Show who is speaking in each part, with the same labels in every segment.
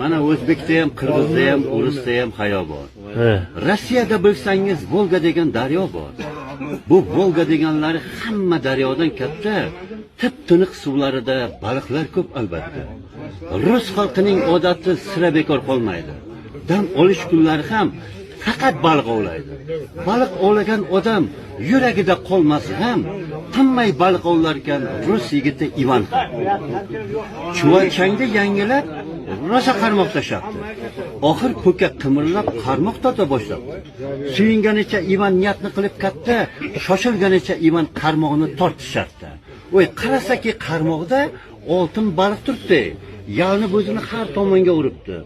Speaker 1: Mana o'zbekda ham, qirg'izda ham, o'risda ham hayo bor. Rossiyada, bilsangiz, Volga degan daryo bor. Bu Volga deganlari hamma daryodan katta, tip tiniq suvlarida baliqlar ko'p albatta. Rus xalqining odati sira bekor qolmaydi. Dam olish kunlari ham faqat baliq ovlaydi. Baliq ovlagan odam yuragida qolmas g'am, tinmay baliq ovlarkan rus yigiti Ivan ham. Chuvalchangda yangilab rosa qarmoq tashlabdi. Oxir po'ka qimirlab qarmoq torta boshlabdi. Suyunganicha Ivan niyatni qilib katta, shoshilganicha Ivan qarmoqni tortish shartda. Oy, qarasaki, qarmoqda oltin baliq turibdi. Yalinib o'zini har tomonga uribdi.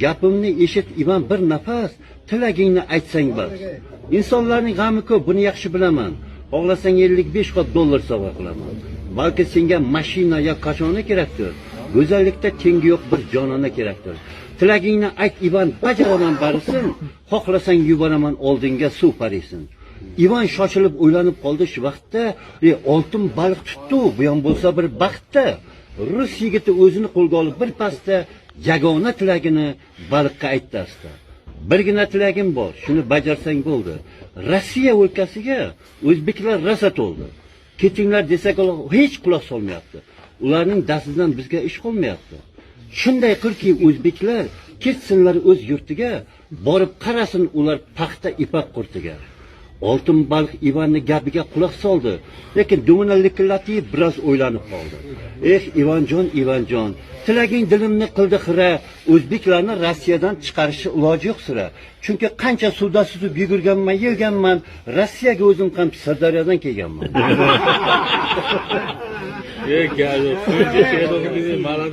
Speaker 1: Gapimni eshit, Ivan, bir nafas, tilagingni aytsang bas. Insonlarning g'ami ko'p, buni yaxshi bilaman. Xohlasang, 55 qop dollar sovg'a qilaman. Balki senga mashina yo kashona kerakdir. Go'zallikda tengi yo'q bir jonona kerakdir. Tilagingni ayt, Ivan, bajaraman barisin. Xohlasang, yuboraman oldinga suv parisin. Ivan shoshilib o'ylanib qoldi shu vaqtda, oltin baliq tutdi, bu ham bo'lsa bir baxtda. Rus yigiti o'zini qo'lga olib bir pasda yagona tilagini baliqqa aytdi asta. Birgina tilagim bor, shuni bajarsang bo'ldi. Rossiya o'lkasiga o'zbeklar rosa to'ldi. Ketinglar desak, ular hech quloq solmayapti. Ularning dastidan bizga ish qolmayapti. Shunday qilki, o'zbeklar ketsinlar o'z yurtiga, borib qarasin ular paxta ipak qurtiga. Oltin baliq Ivanni gapiga quloq soldi, lekin dumini likillatib biroz o'ylanib qoldi. Eh, Ivanjon, Ivanjon, tilaging dilimni qildi xira, o'zbeklarni Rossiyadan chiqarishni iloji yo'q sira. Chunki qancha suvda suzib yugurganman, yurganman, Rossiyaga o'zim ham Sirdaryodan kelganman.
Speaker 2: Молодец.